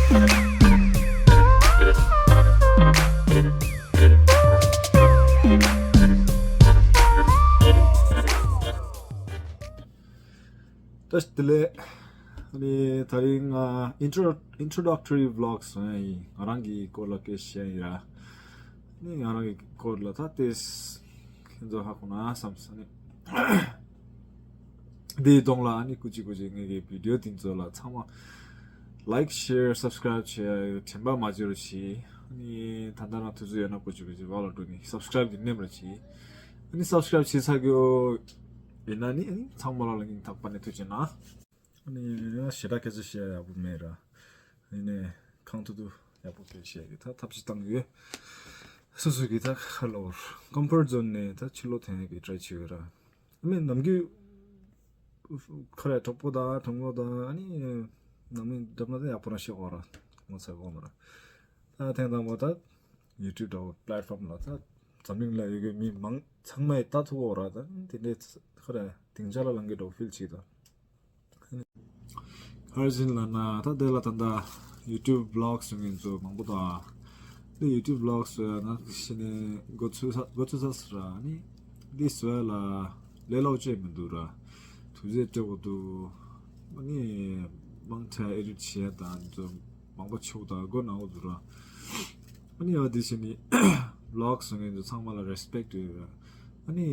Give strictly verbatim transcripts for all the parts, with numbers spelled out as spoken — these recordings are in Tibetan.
ད་དེ་ལས་ཨ་ནི་དེ་རིང་ང་intro introductory vlogs ང་རང་གི་སྐོར་ལ་སྐད་ཆ་བཤད་ཡིན་ར། ཨ་ནི་ང་རང་གི་སྐོར་ལ་ད་ཏེས་ཁྱེད་ཚོ་ཧ་གོ་ན་བསམ་ས་ནི། འདིའི་གདོང་ལ་ཨ་ནི་སྐུ་མཁྱེན་སྐུ་མཁྱེན། ངེད་ཀྱི་video འདི་ཚོ་ལ་ཚང་མ་like share subscribe བྱེད་དྲན་པ་མ་བརྗེད་རོགས་གྱིས། ཨ་ནི་ད་ལྟ་རང་དུས་ཚོད་ཡོད་ན་སྐུ་མཁྱེན་སྐུ་མཁྱེན་བར་ལ་འགྲོ་ནི་subscribe འདི་ནེམ་རོགས་གྱིས། ཨ་ནི་subscribe བྱེད་ཚར་གྱི་ཡིན་ན་ནི་ཨ་ནི་ཚང་མ་ལ་ལ་སྙིང་ཐག་པ་ནས་ཐུགས་རྗེ་གནང་། ཨ་ནི་ཞེ་དྲག་སྐད་ཆ་བཤད་ཡག་པོ་མེད་ར། ཡིན་ནའི་གང་ཐུབ་ཐུབ་ཡག་པོ་སྐད་ཆ་བཤད་ཀྱི་ད་ཐབས་ཤེས་བཏང་གི་ཡོད། སོ་སོ་གི་ད་ཁ་ལོར་comfort zone ནས་ད་ཕྱི་ལོགས་ཐོན་ཡག་གི་try བྱེད་ཀྱི་ཡོད་ར། ཨ་ནི་ནམ་རྒྱུན་ཁ་རས་གྲོགས་པོ་དང་གྲོགས་མོ་དང་ཨ་ནི་ནང་མི་འགྲམ་ན་ད་ཡག་པོ་རང་ཤེས་གོ་ར། ངོ་ཚ་གོ་མ་ར། ད་ཐེངས་དང་པོ་ད་YouTube འདྲ་བོ་platform ལ་ད་འཛམ་གླིང་ལ་ཡོད་པའི་མི་མང་ཚང་མས་ལྟ་ཐུབ་གོ་ར། ད་དེ་འདྲའི་ཁ་རས་སྡིངས་ཆ་ལ་ལངས་ཀྱི་འདྲ་བོ་feel བྱེད་ད། ཁར་ཟིན་ལ་ན་ད་དེ་ལ་ད་ད་YouTube vlogs ངན་ཚོ་མང་པོ་དང་། དེ་YouTube vlogs ཟེར་ན་ཤི་ནས་འགོ་ཚུགས་ས་འགོ་ཚུགས་ས་སུ་ར་ནི། དེ་ཟེར་ལ་ལས་སླ་པོ་ཅིག་མི་འདུག་ར། དུས་ཚོད་སྤྲད་དགོས་འདུག་ཨ་ནི་མང་ཆེ་edit བྱེད་དང་ཚོ་མང་པོ་ཆེ་བོ་དང་སྒོ་ནག་པོ་འདུག་ར། ཨ་ནི་ཡ་དེ་བྱས་ནི་vlogs ངན་ཚོ་ཚང་མ་ལ་respect ཡོད་ར། ཨ་ནི་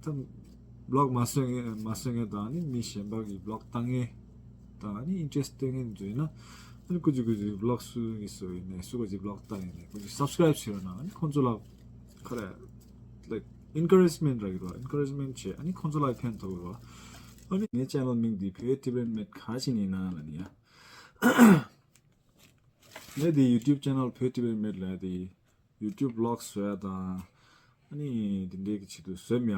ད་vlog མ་བཟོས་མཁན་མ་བཟོས་མཁན་དང་ཨ་ནི་མི་གཞན་པ་གི་vlog བཏང་མཁན་དང་ཨ་ནི་interest སྟོན་མཁན་ཚོ་ཡིན་ན། ཨ་ནི་སྐུ་མཁྱེན་སྐུ་མཁྱེན་vlog སུ་གི་བཟོ་ཡིན་ནའི་སུ་ག་ཅིག་vlog བཏང་ཡིན་ནའི་སྐུ་མཁྱེན་subscribe བྱེད་རོགས་གནང་། ཨ་ནི་ཁོང་ཚོ་ལ་ག་རེ་like encouragement རག་གི་རེད། encouragement བྱེད། ཨ་ནི་ཁོང་ཚོ་ལ་ཕན་ཐོགས་རེད། ཨ་ནི་ངའི་channel མིང་འདི་བོད་ཊི་བེཊ་མེཌ་ག་ཅིག་ཡིན་ན་ལ་ནི་ཡ། ངས་འདི་YouTube channel བོད་ཊི་བེཊ་མེཌ་ལ་འདི་YouTube vlogs བཟོ་ཡ་དང་། ཨ་ནི་འདི་འདྲའི་གི་ཆེད་དུ་བཟོས་མེད་ཡ།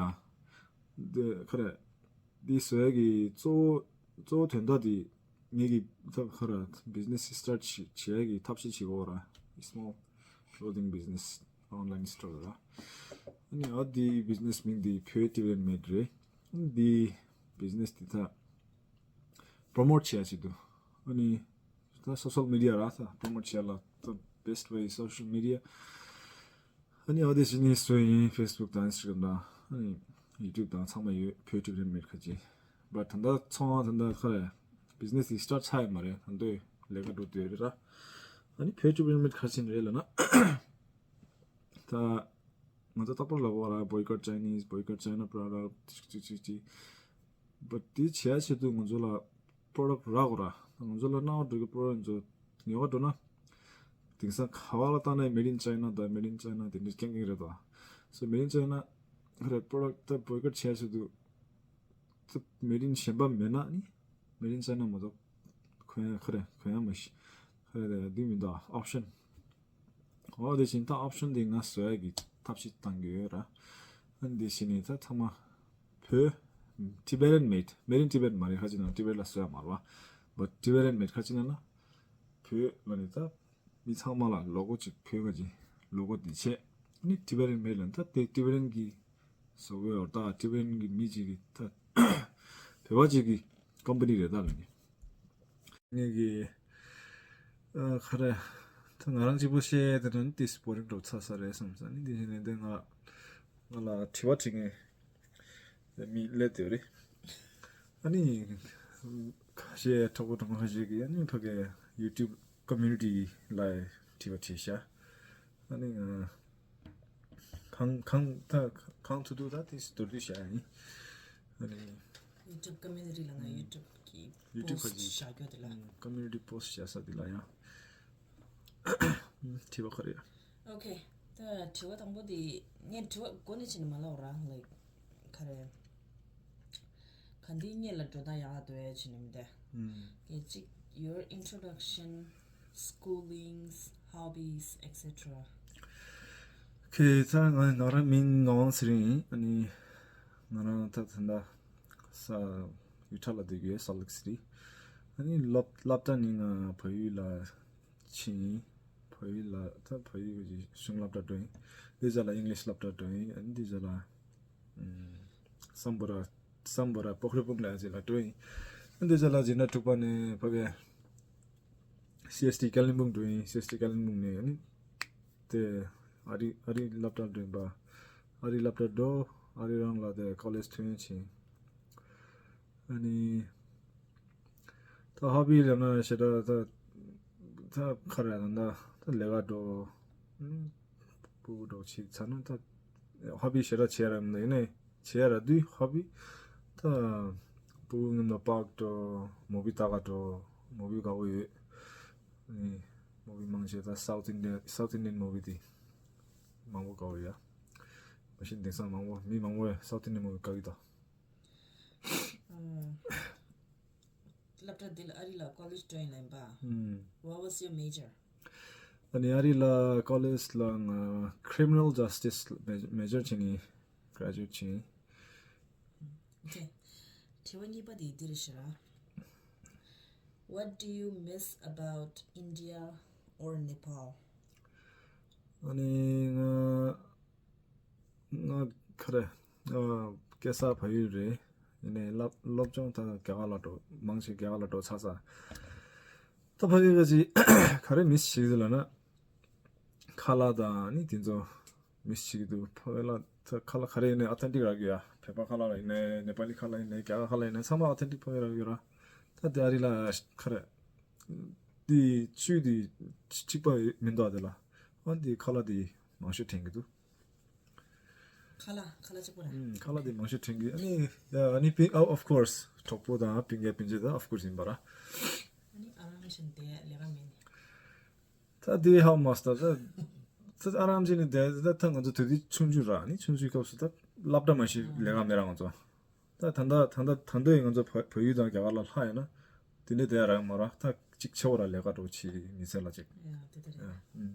འདི་ག་རེ། འདི་བཟོ་ཡ་གི་གཙོ་བོ་གཙོ་བོ་དོན་དག་འདི་ངེད་ཀྱི་ཐབས་ག་རེ་business start བྱེད་བྱེད་ཡ་གི་ཐབས་ཤེས་བྱེད་དགོས་ར། small clothing business online store ར། ཨ་ནི་ཨ་འདི་business མིང་འདི་བོད་ཊི་བེཊ་མེཌ་རེད། ཨ་ནི་འདི་business འདི་ད་promote བྱེད་ཡ་ཆེད་དུ། ཨ་ནི་ད་social media ར་ད་promote བྱེད་ཡ་ལ་the best way social media། ཨ་ནི་ཨ་དེ་བྱས་ནས་བཟོས་ཡིན། Facebook དང་Instagram དང་ཨ་ནི་YouTube དང་ཚང་མ་ཡོད། བོད་ཊི་བེཊ་མེཌ་ཁ་ཅིག but ད་ལྟ་ཚོང་ད་ལྟ་ག་རེ་business དེ་start ཆགས་ཡོད་མ་རེད། ད་ལྟ་ལས་ཀ་འགྲོ་བསྡད་ཡོད་རེད་ར། ཨ་ནི་བོད་ཊི་བེཊ་མེཌ་ག་རེ་བྱས་ནས་རེད་ལབ་ན། ད་ང་ཚོ་རྟག་པར་ལབ་པ་ར་boycott Chinese, boycott China product ཅིག་ཅིག་ཅིག་ཅིག but དེ་བྱེད་ཡ་ཆེད་དུ་ང་ཚོ་ལ་product རག་དགོས་ར། ང་ཚོ་ལ་སྣང་བ་འགྲོ་གི་product ཚོ་ཉོ་ག་འགྲོ་ན། དེང་སང་ག་བ་ལ་བལྟས་ན་made in China དང་made in China དེ་འདྲ་རྐྱང་རྐྱང་རེད་དོ། so made in China རེད། product ད་boycott བྱེད་ཡ་ཆེད་དུ་ད་made in གཞན་པ་མེད་ན་ནི་made in China མ་གཏོགས་གོན་ཡ་ག་རེ་གོན་ཡ་མ་ཤི་ག་རེ་དེ་མི་འདུག option འོ་དེ་བཞིན་ད་option དེ་ང་བཟོ་ཡ་གི་ཐབས་ཤེས་བཏང་གི་ཡོད་ར། ཨ་ནི་དེ་བཞིན་ནི་ད་ཚང་མ་བོད་Tibetan made, made in Tibet མ་རེད། ཁ་ཅིག་ན་Tibet ལ་བཟོ་ཡ་མ་རེད་བ། but Tibetan made ཁ་ཅིག་ན་ན་བོད་ལ་ནི་ད་མི་ཚང་མ་ལ་logo ཅིག་བོད་ཁ་ཅིག་logo དེ་བྱས། ཨ་ནི་Tibetan made ལ་ད་དེ་Tibetan གི་བཟོ་དགོས་ཡོད་ད། Tibetan གི་མི་ཅིག་གི་ད་བོད་པ་ཅིག་གི་company རེད་ད་ལ་ནི། ངེད་ཀྱི་ཨ་ག་རེ་ད་ང་རང་གཅིག་པོ་བཤད་དེ་ནི་ཏིས་boring འགྲོ་ཚར་ས་རེད་བསམ་ས་ནི་དེ་བཞིན་ནི་དེ་ང་ང་ལ་དྲི་བ་དྲི་མཁན་མི་སླེབས་བསྡད་རེད། ཨ་ནི་ཁ་ཤས་གྲོགས་པོ་གྲོགས་མོ་ཁ་ཤས་ཀྱིས་ཨ་ནི་ཕ་གི་YouTube community ལ་དྲི་བ་དྲིས་ཤག་ཨ་ནི་ང་གང་གང་ད་གང་ཐུབ་ཐུབ་ད་དེ་མདོར་བསྡུས་བྱ་ཡ་ཡིན། ཨ་ནི་YouTube community ལ་ང་YouTube གི་YouTube post ཁ་ཅིག་བཞག་རྒྱུ་དེ་ལ། ཨ་community post བྱ་ས་དེ་ལ་ཡང་དྲི་བ་ག་རེ་ཡ། Okay ད་དྲི་བ་དང་པོ་དེ་ངས་དྲི་བ་འགོ་ནས་བྱས་ནས་མ་ལབ་ར་like ག་རེ། ག་འདི་གཉིས་ལ་འགྲོ་སྟངས་ཡག་འདུག་ཨེ་བྱས་ནས་མི་འདུག་གལ་ཅིག your introduction, schoolings, hobbies, et cetera. Okay ད་ང་ང་རང་མིང་ངག་དབང་ཚེ་རིང་ཡིན། ཨ་ནི་ང་རང་ད་ད་ལྟ་ས་ཡུ་ཊ་ལ་སྡོད་ཀྱི་ཡོད། Salt Lake City ཨ་ནི་སློབ་སློབ་གྲྭ་ནི་ང་བལ་ཡུལ་ལ་ཕྱིན་ཡིན། བལ་ཡུལ་ལ་ད་བལ་ཡུལ་གྱི་གཞུང་སློབ་གྲྭ་འགྲོ་ཡིན། འདི་ཟ་ལ་English སློབ་གྲྭ་འགྲོ་ཡིན། ཨ་ནི་འདི་ཟ་ལ་སམ་བྷོ་ཊ་སམ་བྷོ་ཊ་པོ་ཁྲ་བུང་ལ་ཟེར་ལ་འགྲོ་ཡིན། ཨ་ནི་འདི་ཟ་ལ་འཛིན་གྲྭ་དྲུག་པ་ནས་ཕ་གི་བྱས་ སི་ཨེས་ཊི་ཀ་ལིམ་པོང་འགྲོ་ཡིན། སི་ཨེས་ཊི་ཀ་ལིམ་པོང་ནས་ཨ་ནི་དེ་ཨ་རི་ཨ་རི་སློབ་གྲྭ་འགྲོ་ཡིན་པ། ཨ་རི་སློབ་གྲྭ་འགྲོ། ཨ་རི་རང་ལ་དེ་ཀོ་ལེཇ་ཐོན་ཕྱིན། ཨ་ནི་ད་ཧོ་བི་ལབ་ན་ཞེ་དྲག་ད་ད་ག་རེ་ད་ད་ད་ལས་ཀ་འགྲོ། ཨུམ། སྤུ་གུ་འགྲོ་ཆེ་ཚ་ན་ད་ཧོ་བི་ཞེ་དྲག་བྱེད་ཡ་ར་མི་འདུག་ཡིན་ནའི་བྱེད་ཡ་ར་དུས་ཧོ་བི་ད་སྤུ་གུ་མཉམ་དུ་པཱག་འགྲོ། མུ་བི་ལྟ་ག་འགྲོ། མུ་བི་དགའ་བོ་ཡོད། ཨ་ནི་མུ་བི་མང་ཆེ་ད་སའུ་ཐི་ཨིན་ཌི་ཡན་སའུ་ཐི་ཨིན་ཌི་ཡན་མུ་བི་དེ་མང་པོ་དགའ་བོ་ཡོད། མ་གཞི་དེང་སང་མང་པོ་མི་མང་པོ་སའུ་ཐི་ཨིན་ཌི་ཡན་མུ་བི་དགའ་གི་ད། ཨ། སློབ་གྲྭ་འདི་ལ་ཨ་རི་ལ་ཀོ་ལེཇ་འགྲོ་ཡིན་ལབ་ཡིན་པ། ཨུམ། What was your major? ཨ་ནི་ཨ་རི་ལ་ཀོ་ལེཇ་ལ་ང་Criminal Justice མེ་ཇར་བྱས་ནས་གྷ་རེ་ཇུ་ཨེཊ་བྱས། Okay. དྲི་བ་གཉིས་པ་དེ་འདི་རེད་ཤག What do you miss about India or Nepal? ཨ་ནི་ང་ང་ག་རེ། ང་སྐྱེས་ས་ཕ་ཡུལ་རེད། ཡིན་ནའི་སློབ་སློབ་སྦྱོང་ད་རྒྱ་གར་ལ་འགྲོ་མང་ཆེ་རྒྱ་གར་ལ་འགྲོ་ཚར་ས། ད་ཕ་གི་ག་ཅི་ག་རེ་མིས་བྱེད་ཀྱི་འདུག་ལབ་ན། ཁ་ལག་དང་ནི་དེ་ཚོ་མིས་བྱེད་ཀྱི་འདུག་ཕ་གི་ལ་ད་ཁ་ལག་ག་རེ་ཡིན་ནའི་ཨོ་ཐེན་ཊིག་རག་གི་ཡ། བོད་པ་ཁ་ལག་ཡིན་ནའི་ནེ་པ་ལི་ཁ་ལག་ཡིན་ནའི་རྒྱ་གར་ཁ་ལག་ཡིན་ནའི་ཚང་མ་ཨོ་ཐེན་ཊིག་ཕ་གི་རག་གི་ཡོད་ར། ད་དེ་ཨ་རི་ལ་ག་རེ། དེ་ཆུ་དེ་གཅིག་པ་མི་འདུག་དེ་ལ། ཨ་དེ་ཁ་ལག་དེ་མང་ཤོས་དྲན་གྱི་འདུག་ཁ་ལག་ཁ་ལག་གཅིག་པ་ར། ཨུམ། ཁ་ལག་དེ་མང་ཤོས་དྲན་གྱི། ཨ་ནི་ཡ་ཨ་ནི་པི་ཨ་of course གྲོགས་པོ་དང་སྤུན་ཀྱག་སྤུན་མཆེད་དང་of course ཡིན་པ་ར། ཨ་ནི་ཨ་རང་བཞིན་དེ་ལས་ཀ་མེད་ནི། ད་དེ་ཧ་མ་སྟ་ད་ད་ཨ་རང་བཞིན་ནི་དེ་ད་ད་ང་ཚོ་དུས་དུས་ཆུང་ཆུང་ར། ཨ་ནི་ཆུང་ཆུང་སྐབས་སུ་ད་སློབ་གྲྭ་མ་ཞིག་ལས་ཀ་མེད་ར་ང་ཚོ། ད་ད་ལྟ་ད་ལྟ་ད་ལྟ་ང་ཚོ་བ་བལ་ཡུལ་དང་རྒྱ་གར་ལ་ལྷག་ཡོད་ན། དེ་འདྲ་དེ་རག་མ་རག་ད་གཅིག་ཆེ་བ་ར་ལས་ཀ་འགྲོ་ཆེ་མི་ཚེ་ལ་ཅིག་ཡ་དེ་ལྟར་ཡ། ཡ། ཨུམ།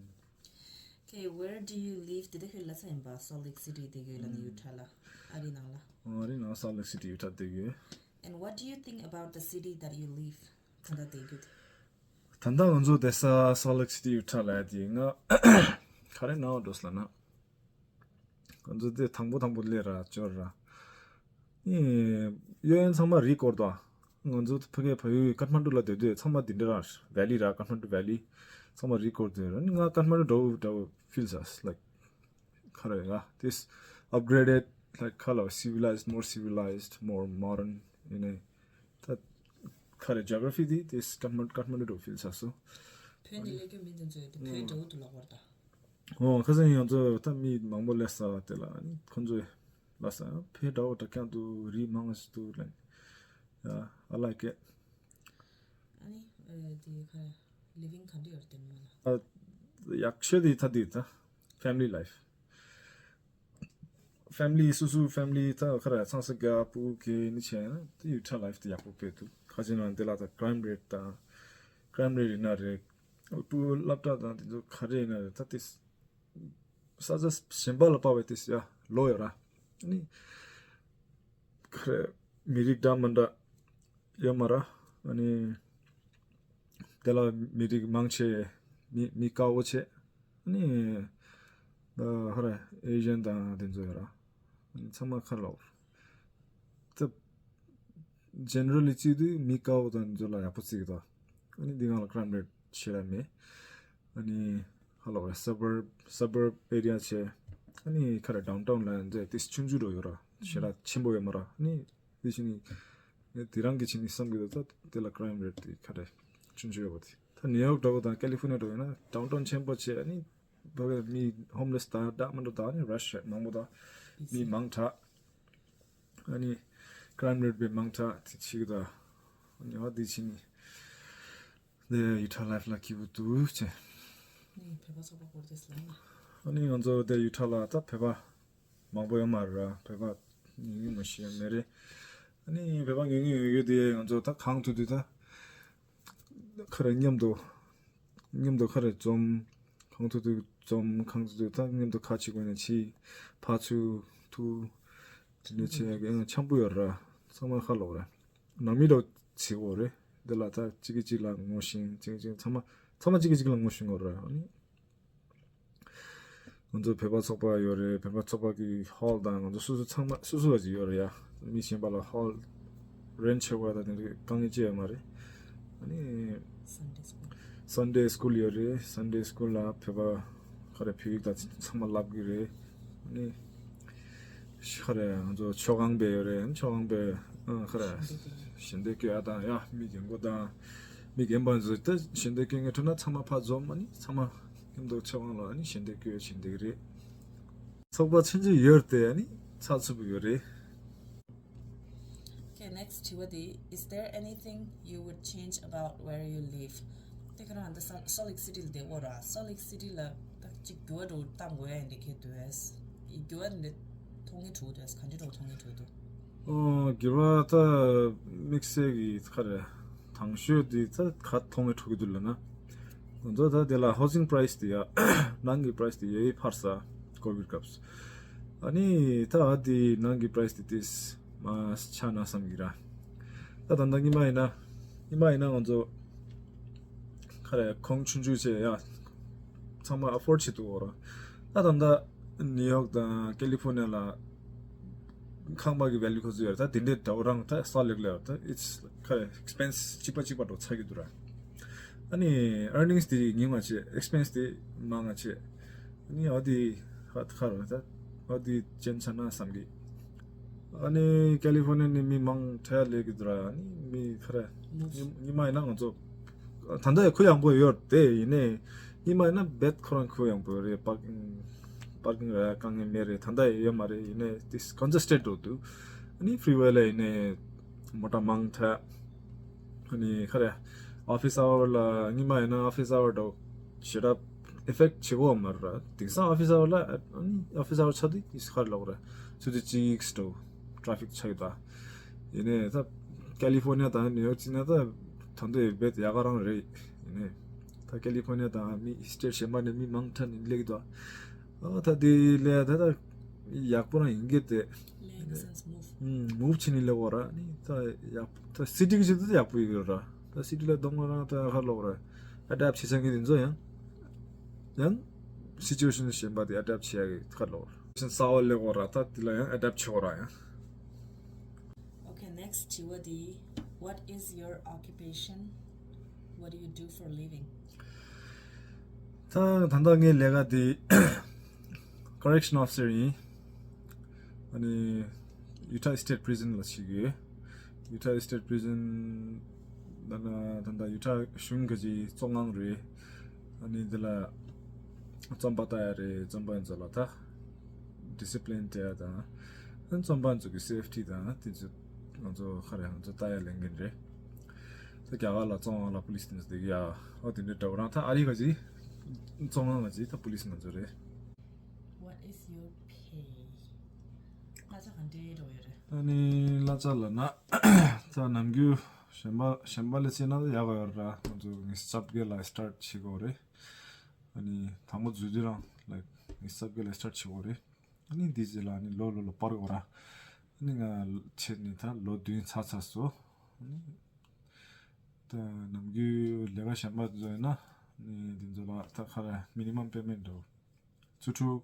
Okay, where do you live? དེ་ད་ཁྱོད་ལ་ས་ཡིན་པ། Salt Lake City དེ་གོ་ལ་ནི་ཡུ་ཊ་ལ། ཨ་རི་ནང་ལ། ཨ་རི་ནང་Salt Lake City ཡུ་ཊ་དེ་གོ And what do you think about the city that you live? ད་ལྟ་དེ་གོ་ད་ལྟ་ང་ཚོ་བསྡད་ས་Salt Lake City ཡུ་ཊ་ལ་ཡ་དེ་ང་ག་རེ་ནང་འགྲོ་ས་ལ་ན། ང་ཚོ་དེ་དང་པོ་དང་པོ་སླེབས་ར་འབྱོར་ར། ཨེ། གཡས་གཡོན་ཚང་མ་རི་སྐོར་དང་། ང་ཚོ་ཕ་གི་བལ་ཡུལ་ཀཏ་མན་ཌུ་ལ་སྡོད་དུས་ཚང་མ་འདི་འདྲ་ར། ཝེ་ལི་ར་ཀཏ་མན་ཌུ་ཝེ་ལི། ཚང་མ་རི་སྐོར་དུ་ཡོད་ར། ང་ཀཏ་མན་ཌུ་འདྲ་བོ་འདྲ་བོ་ཕིལ་ས་like ག་རེ་ཡ། This upgraded like ག་ལ་civilized, more civilized, more modern ཡིན་ནའི། ད་ག་རེ་geography དེ་this ཀཏ་མན་ཀཏ་མན་ཌུ་འདྲ་བོ་ཕིལ་ས་སོ། བོད་ནས་སླེབས་རྒྱུ་མི་དེ་ཚོས་དེ་བོད་འདྲ་བོ་འདུག་ལབ་པ་རེད་ད། ཨོ་ཁ་སང་ང་ཚོ་ད་མི་མང་པོ་སླེབས་ས་དེ་ལ་ཨ་ནི་ཁོང་ཚོས་ལབ་ས་ཕེ་འདྲ་བོ་འདྲ་རྐྱང་འདུག་རི་མང་ཞིག་འདུག་ལབ། Yeah, I like it. ཨ་ནི་ཨ་དེ་ག་living ག་འདྲ་ཡོད་རེད་དེ་ནང་ལ། ཨ་ཡག་ཤོས་དེ་ད་དེ་ད་family life. Family སོ་སོའི་family ད་ག་རེ་ཚང་ས་དགའ་སྤུ་གུ་གི་ནི་བྱས་ན་དེ་ཡུ་ཊ་life དེ་ཡག་པོ་སྤེལ་འདུག་ཁ་ཅིག་ནང་དེ་ལ་ད་crime rate དང་crime rate ཡིན་ན་རེད། སྤུ་གུ་སློབ་གྲྭ་དང་དེ་ཚོ་ག་རེ་ཡིན་ན་རེད་ད་དེ། ས་ཆ་གཞན་པ་ལ་དཔག་པའི་དེ་ཡ་ལོ་ཡོད་ར། ཨ་ནི་ག་རེ་མི་རིགས་འདྲ་མི་འདྲ་ཡོད་མ་ར། ཨ་ནི་དེ་ལ་མི་རིགས་མང་ཆེ་མི་མི་དཀར་པོ་ཆེ། ཨ་ནི་ཨ་ག་རེ་Asian དང་དེ་ཚོ་ཡོད་ར། ཨ་ནི་ཚང་མ་ཁ་ལོ། ད་generally བརྩིས་དུས་མི་དཀར་པོ་དང་ཚོ་ལ་ཡག་པོ་བརྩི་གི་འདུག་ཨ་ནི་འདི་སྒང་ལ་crime rate ཞེ་དྲག་མེད། ཨ་ནི་ཧ་ལོ་suburb suburb area བྱས། ཨ་ནི་ག་རེ་downtown ལ་འདི་ཏིས་ཆུང་ཆུང་འགྲོ་ཡོད་ར་ཞེ་དྲག་ཆེན་པོ་ཡོད་མ་ར། ཨ་ནི་དེ་བཞིན་ནི་དེ་རང་གི་ཆེ་ནི་བསམ་གི་འདུག་ད་དེ་ལ་crime rate དེ་ག་རེ་ཆུང་ཆུང་ཡོད་པ་དེ། ད་ནིའུ་ཡོག་འདྲ་བོ་དང་ཀ་ལི་ཧྥོ་ནི་ཡ་འདྲ་བོ་ཡིན་ན་downtown ཆེན་པོ་བྱས། ཨ་ནི་བ་ག་མི་homeless དང་འདྲ་མི་འདྲ་དང་ནི་rush མང་པོ་དང་མི་མང་དྲགས། ཨ་ནི་crime rate དཔེ་མང་དྲགས་དེ་ཆེ་གི་ད། ཨ་ནི་ཨ་དེ་ཕྱིན་ནི་དེ་ཡུ་ཊ་life ལ་སྐྱིད་པོ་འདུག་ཅེས། ནི་བོད་པ་ཚོགས་པ་སྐོར་དེ་ལ་ཡིན། ཨ་ནི་ང་ཚོ་དེ་ཡུ་ཊ་ལ་ད་བོད་པ་མང་པོ་ཡོད་མ་རེད་ར། བོད་པ་ཉུང་ཉུང་མ་ཞིག་ཡོད་མེད་རེད། ཨ་ནི་བོད་པ་ཉུང་ཉུང་ཡོད་ཡོད་དེ་ང་ཚོ་ད་གང་ཐུབ་ཐུབ་ད། ཁ་རེ་མཉམ་དུ་མཉམ་དུ་ཁ་རེ་འཛོམས། གང་ཐུབ་ཐུབ་འཛོམས། གང་ཐུབ་ཐུབ་ད་མཉམ་དུ་ཁ་ཕྱེ་དགོས་ན་ཕྱེ། ཕར་ཚུར་ཐུག་དེ་འདྲ་བྱེད་ཡག་གི་འཆམ་པོ་ཡོད་ར། ཚང་མ་ཁ་ལོག་ར། ནང་མི་འདྲ་བྱེད་དགོས་རེད། འདི་ལ་ད་གཅིག་གིས་གཅིག་ལ་ངོ་ཤེས། གཅིག་གིས་གཅིག་ཚང་མ་ཚང་མ་གཅིག་གིས་གཅིག་ལ་ངོ་ཤེས་དགོས་ར། ཨ་ནི། ང་ཚོ་བོད་པ་ཚོགས་པ་ཡོད་རེད། བོད་པ་ཚོགས་པ་གི་hall དང་ང་ཚོ་སོ་སོ་ཚང་མ་སོ་སོ་བ་ཅིག་ཡོད་རེད་ཡ། མི་གཞན་པ་ལ་hall rent བྱེད་དགོས་དང་དེ་འདྲའི་དཀའ་ངལ་ཅི་ཡང་མ་རེད། ཨ་ནི། Sunday school Sunday school ཡོད་རེད། Sunday school ལ་བོད་པ་ག་རེ་བོད་ཡིག་དང་ཚང་མ་བསླབ་གི་རེད། ཨ་ནི་ག་རེ་ང་ཚོ་མཆོད་ཁང་པ་ཡོད་རེད། མཆོད་ཁང་པའི་ཨ་ག་རེ་ཞལ་འདེབས་སྐྱོན་ཡ་དང་ཡ་མི་རྒན་པོ་དང་མི་རྒན་པ་ཚོ་ད་ཞལ་འདེབས་སྐྱོན་མཁན་ཐུག་ན་ཚང་མ་ཕར་འཛོམས། ཨ་ནི་ཚང་མ་མཉམ་དུ་མཆོད་ཁང་ལ་ཨ་ནི་ཞལ་འདེབས་སྐྱོན་ཡ་བྱེད་འདེགས་རེད། ཚོགས་པ་ཆུང་ཆུང་ཡོད་དེ་ཨ་ནི་ཚགས་ཚུད་པོ་ཡོད་རེད། Okay, next དྲི་བ་དེ། Is there anything you would change about where you live? དེ་ག་རང་ད་Salt Lake City ལ་བསྡད་ཡོད་ར། Salt Lake City ལ་ད་ཅིག་འགྱུར་བ་འགྲོ་བཏང་དགོས་ཡ་འདི་གས་འདུག་གས། འགྱུར་བ་འདི་མཐོང་གི་འདུག་གས། ག་འདྲ་འདྲ་མཐོང་གི་འདུག་གས། ཨོ་འགྱུར་བ་ད་དམིགས་བསལ་གྱི་ག་རེ་དང་ཤོས་འདི་ད་ག་མཐོང་གི་འདུག་གས་ལབ་ན། ང་ཚོ་ད་དེ་ལ་housing price དེ་ཡ་ནང་གི་price དེ་ཡ་ཡི་འཕར་ས། COVID སྐབས་སུ། ཨ་ནི་ད་ཨ་དེ་ནང་གི་price དེ་དེས་མ་ཆག་ན་བསམ་གྱི་ར། ད་ད་ལྟ་ཉི་མ་ཡིན་ན་ཉི་མ་ཡིན་ན་ང་ཚོ་ག་རེ་གོང་ཆུང་ཆུང་བྱས་ཡ་ཚང་མ་afford བྱེད་ཐུབ་ཡོད་ར། ད་ད་ལྟ་New York དང་California ལ་ཁང་པ་གི་value ཁོ་ཚོ་ཡོད་ར། ད་དེ་འདྲའི་འདྲ་བོ་རང་ད་Salt Lake ལ་ཡོད་ར། ད་it's ག་རེ་expense གཅིག་པ་གཅིག་པ་འགྲོ་ཚར་གྱི་འདུག་ར། ཨ་ནི་earnings དེ་ཉུང་བ་བྱས། expense དེ་མང་བ་བྱས། ཨ་ནི་ཨ་དེ་ཧ་ཁ་ར་ད་ཨ་དེ་ཅན་ཆ་ན་བསམ་གི། ཨ་ནི་California ནི་མི་མང་དྲགས་སླེབས་ཀྱི་འདུག་ར། ཨ་ནི་མི་ག་རེ་ཉི་ཉི་མ་ཡིན་ན་ང་ཚོ་ད་ལྟ་ཡང་ཁུ་ཡངས་པོ་ཡོད་རེད། དེ་ཡིན་ནའི་ཉི་མ་ཡིན་ན་རྦད་ཁོ་རང་ཁུ་ཡངས་པོ་རེད། parking parking ར་དཀའ་ངལ་མེད་རེད། ད་ལྟ་ཡང་ཡོད་མ་རེད། ཡིན་ནའི་དེ་congested འགྲོ་འདུག་ཨ་ནི་freeway ལ་ཡིན་ནའི་མོ་ཊ་མང་དྲགས། ཨ་ནི་ག་རེ་office hour ལ་ཉི་མ་ཡིན་ན་office hour འདྲ་བོ་ཞེ་དྲག་effect བྱེད་ཀྱི་ཡོད་མ་རེད་ར། དེང་སང་office hour ལ་ཨ་ནི་office hour ཆགས་དུས་ཨིས་ག་རེ་ལབ་དགོས་རེད། ཆུ་ཚོད་གཅིག་འགྲོ་traffic ཆགས་ཡོད་ད། ཡིན་ནའི་ད་California དང་New York ཅིག་ན་ད་ད་དུང་རྦད་ཡག་ག་རང་རེད། ཡིན་ནའི་ད་California དང་མི་state གཞན་པ་ནས་མི་མང་དྲགས་ནས་སླེབས་ཀྱི་འདུག་ཨ་ད་དེ་ལས་ད་ད་ཡག་པོ་རང་ཡིན་གྱི་རེད། ལས་in the sense move. ཨུམ་move བྱས་ནས་སླེབས་ཡོད་ར། ནི་ད་ཡག་ད་city གི་ཆེད་དུ་ད་ཡག་པོ་ཡོད་ར། ད་city ལ་གཏོང་དགོས་ར་ད་ཧ་ལོག་ར། adapt བྱེད་ཚང་གི་དེ་ཚོ་ཡང་ཡང་situation གཞན་པ་དེ་adapt བྱེད་ཡག་གི་ཧ་ལོག་ར། གསར་པ་སླེབས་ཡོད་ར། ད་དེ་ལ་ཡང་adapt བྱེད་དགོས་ར་ཡང་། Okay, next དྲི་བ་དེ། What is your occupation? What do you do for living? ད་ད་ལྟ་ངའི་ལས་ཀ་དེ་correction officer ཡིན། ཨ་ནི་Utah State Prison ལ་བྱེད་ཀྱི་ཡོད། Utah State Prison ལ་ན་ད་ལྟ་Utah གཞུང་གི་གཙོ་འགན་རེད། ཨ་ནི་འདི་ལ་རྩོམ་པ་ལྟ་ཡ་རེད། རྩོམ་པ་ཡིན་ཚོ་ལ་ད་discipline སྤྲད་ཡ་དང་། རྩོམ་པ་ཚོ་གི་safety དང་དེ་ཚོ་ང་ཚོ་ག་རེ་ང་ཚོ་ལྟ་ཡ་ལས་འགན་རེད། ད་རྒྱ་གར་ལ་བཙོང་བ་ལ་པུ་ལིས་དེ་ཚོ་བསྡད་ཀྱི་ཡ། ཨོ་དེ་འདྲའི་འདྲ་བོ་རང་ད་ཨ་རི་ག་ཅིག་བཙོང་ཁང་ག་ཅིག་ད་པུ་ལིས་ང་ཚོ་རེད། What is your pay? གླ་ཆ་ག་འདྲའི་འགྲོ་ཡོད་རེད། ཨ་ནི་གླ་ཆ་ལབ་ན་ད་ནམ་རྒྱུན་གཞན་པ་གཞན་པ་ལས་བྱས་ན་ད་ཡག་ག་ཡོད་རེད། ང་ཚོ་ཉི་ཤུ་རྩ་བརྒྱད་ལ་start བྱེད་དགོས་རེད། ཨ་ནི་དང་པོ་འཛུལ་དུས་རང་like ཉི་ཤུ་རྩ་བརྒྱད་ལ་start བྱེད་དགོས་རེད། ཨ་ནི་འདི་རྗེས་ལ་ཨ་ནི་ལོ་ལོ་ལ་སྤར་དགོས་ར། ཨ་ནི་ང་ཆེད་ནས་ད་ལོ་བདུན་ཚར་ཚར་སོང་། ཨ་ནི་ད་ནམ་རྒྱུན་ལས་ཀ་གཞན་པ་འཛོལ་ན་ཨ་ནི་འདི་ཚོ་ལ་ད་ག་རེ་minimum payment འགྲོ་བཅུ་དྲུག་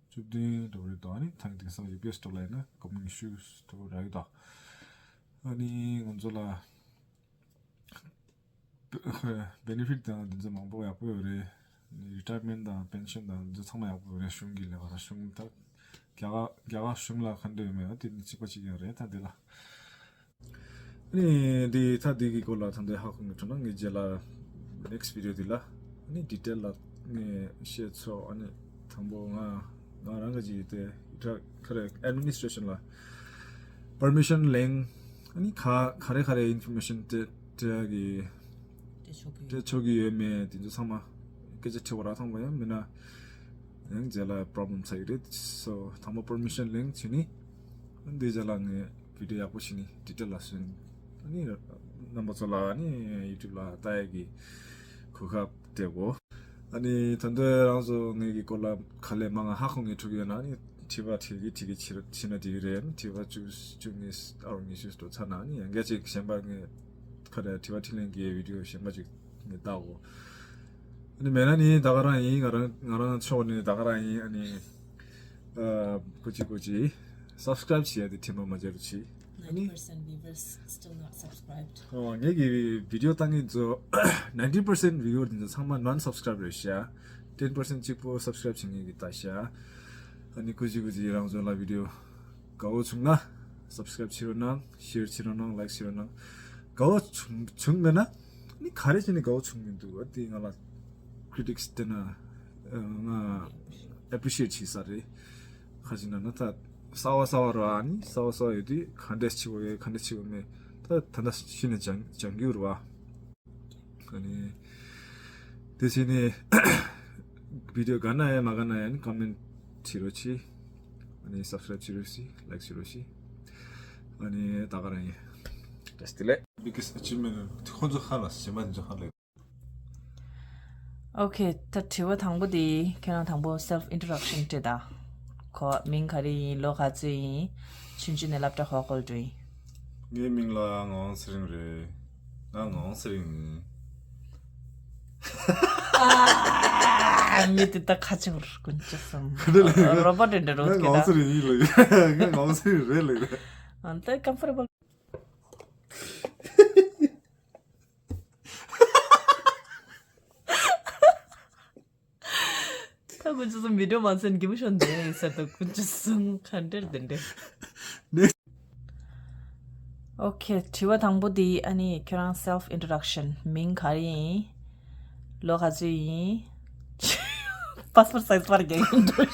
བཅུ་བདུན་འགྲོ་རེད་དོ། ཨ་ནི་ཐེངས་དེང་སང་ཡུ་པི་ཨེས་སྟོར་ལ་ཡིན་ན་སྒོར་མོ་ཉི་ཤུ་འགྲོ་ར་ཡོད་དོ། ཨ་ནི་ང་ཚོ་ལ་benefit དང་འདི་ཚོ་མང་པོ་ཡག་པོ་ཡོད་རེད། retirement དང་pension དང་འདི་ཚོ་ཚང་མ་ཡག་པོ་ཡོད་རེད། གཞུང་གི་ལས་ཀ་དང་གཞུང་ད་རྒྱ་གར་རྒྱ་གར་གཞུང་ལ་ག་འདྲ་ཡོད་མེད་དེ་ནི་གཅིག་པ་གཅིག་རྐྱང་རེད། ད་འདི་ལ་ཨ་ནི་འདི་ད་འདི་གི་སྐོར་ལ་ད་འདི་ཧ་གོ་མི་ཐུབ་ན་ངའི་རྗེས་ལ་next video འདི་ལ་ཨ་ནི་detail ལ་ངས་བཤད་ཆོག་ཨ་ནི་དང་པོ་ང་ང་རང་གི་ཅིག་དེ་ཡུ་ཊ་ག་རེ་administration ལ་permission ལེན། ཨ་ནི་ག་ག་རེ་ག་རེ་information སྤྲད་སྤྲད་ཡ་གི་སྤྲད་ཆོག་གི་སྤྲད་ཆོག་གི་ཡོད་མེད་དེ་ཚོ་ཚང་མ་སྐད་ཆ་དྲི་བ་རག་ཐང་པ་ཡང་མིན་ན་ཡང་རྗེས་ལ་problem ཆགས་ཀྱི་རེད། so དང་པོ་permission ལེན་བྱས་ནི་འདི་རྗེས་ལ་ངས་video ཡག་པོ་བྱས་ནི་detail ལ་སོན། ཨ་ནི་རྣམ་པ་ཚོ་ལ་ཨ་ནི་YouTube ལ་ལྟ་ཡ་གི་གོ་སྐབས་སྤྲད་གོ་ཨ་ནི་ད་དུང་རང་ཚོ་ངེད་ཀྱི་སྐོར་ལ་ག་ལས་མང་ང་ཧ་གོ་ངེས་ཐུབ་ཡོད་ན་ཨ་ནི་དྲི་བ་དྲི་གི་དྲི་གི་བྱེད་བྱེད་ན་འགྲིག་གི་རེད། ཨ་ནི་དྲི་བ་བཅུ་བཅུ་གཉིས་ཨ་རོ་ཉི་ཤུ་འགྲོ་ཚར་ན་ཨ་ནི་ཡང་བསྐྱར་ཅིག་གཞན་པ་ངས་ག་རེ་དྲི་བ་དྲིས་ལན་གྱི་video གཞན་པ་ཅིག་ངས་ལྟ་གོ་ཨ་ནི་མེད་ན་ནི་ད་ག་རང་ཡིན། ང་རང་ང་རང་ཕྱོགས་ནས་ད་ག་རང་ཡིན། ཨ་ནི་ཨ་གོ་ཅི་གོ་ཅི་subscribe བྱེད་ཡ་དེ་དྲན་པ་མ་བརྗེད་རོགས་གྱིས། percent viewers still not subscribed. ཨོ། ངེད་ཀྱི་བི་ཌི་ཡོ་ལྟ་མཁན་ཚོ་ninety percent viewer དེ་ཚོ་ཚང་མ་non subscribe རེད་ཤག ten percent གཅིག་པོ་subscribe བྱེད་མཁན་གྱི་ལྟ་ཤག་ཨ་ནི་ཀུ་ཅི་ཀུ་ཅི་རང་ཚོ་ལ་བི་ཌི་ཡོ་དགའ་བོ་བྱུང་ན་subscribe བྱེད་རོགས་གནང་། share བྱེད་རོགས་གནང་། like བྱེད་རོགས་གནང་། དགའ་བོ་བྱུང་བྱུང་མེད་ན་ནི་ག་རེ་བྱས་ནས་དགའ་བོ་བྱུང་མི་འདུག་ཨ་དེ་ང་ལ་critics དེ་ན་ང་appreciate བྱེད་ས་རེད། ཁ་ཅིག་ན་ན་ད་གསར་བ་གསར་བ་ར་ཨ་ནི་གསར་བ་གསར་བ་ཡོད་དུས་ག་འདྲས་བྱེད་དགོས་ཡོད་ག་འདྲས་བྱེད་དགོས་མེད་ད་ད་ལྟ་ཤི་ནས་སྦྱང་སྦྱང་རྒྱུ་རེད་བ། ཨ་ནི་དེ་བྱས་ནས་བི་ཌི་ཡོ་དགའ་ན་ཡང་མ་དགའ་ན་ཡང་ནི་comment བྱེད་རོགས་གྱིས། ཨ་ནི་subscribe བྱེད་རོགས་གྱིས། like བྱེད་རོགས་གྱིས། ཨ་ནི་ད་ག་རང་ཡིན། བཀྲ་ཤིས་བདེ་ལེགས། Biggest achievement ཁོ་ཚོ་ཧ་ལ་ཞེ་མ་འཇོག་ཧ་ལས། ཨོ་ཁེ། ད་དྲི་བ་དང་པོ་དེ་ཁྱེད་རང་དང་པོ་self introduction སྤྲད་ད། ཁོ་མིང་ག་རེ་ཡིན། ལོ་ག་ཚོད་ཡིན། ཆུང་ཆུང་ནས་སློབ་གྲྭ་ག་གོ་འགྲོ་ཡིན། ངའི་མིང་ལ་ངག་དབང་ཚེ་རིང་རེད། ང་ངག་དབང་ཚེ་རིང་ཡིན། ཨ། མི་དེ་ད་ཁ་ཆེ་བར་ཀུན་སྤྱོད་སམ། ག་འདྲ་ལབ་ཡོད། རོ་བོ་ཊི་འདྲ་རོ་ང་ངག་དབང་ཚེ་རིང་ཡིན་ལབ་ཡོད། ང་ངག་དབང་ཚེ་རིང་རེད་ལབ་ཡོད། ཨ་ད་comfortable། ད་ཀུན་སྤྱོད་སམ་བི་ཌི་ཡོ་མ་ཚན་གི་མོ་ཤོན་དེ་ཟེར་ད་ཀུན་སྤྱོད་སམ་ག་འདྲ་དེ་འདྲ། ཨོ་ཁེ། དྲི་བ་དང་པོ་དེ་ཨ་ནི་ཁྱོད་རང་self introduction མིང་ག་རེ་ཡིན། ལོ་ག་ཚོད་ཡིན། passport size པར་རྒྱག་གི་འདུག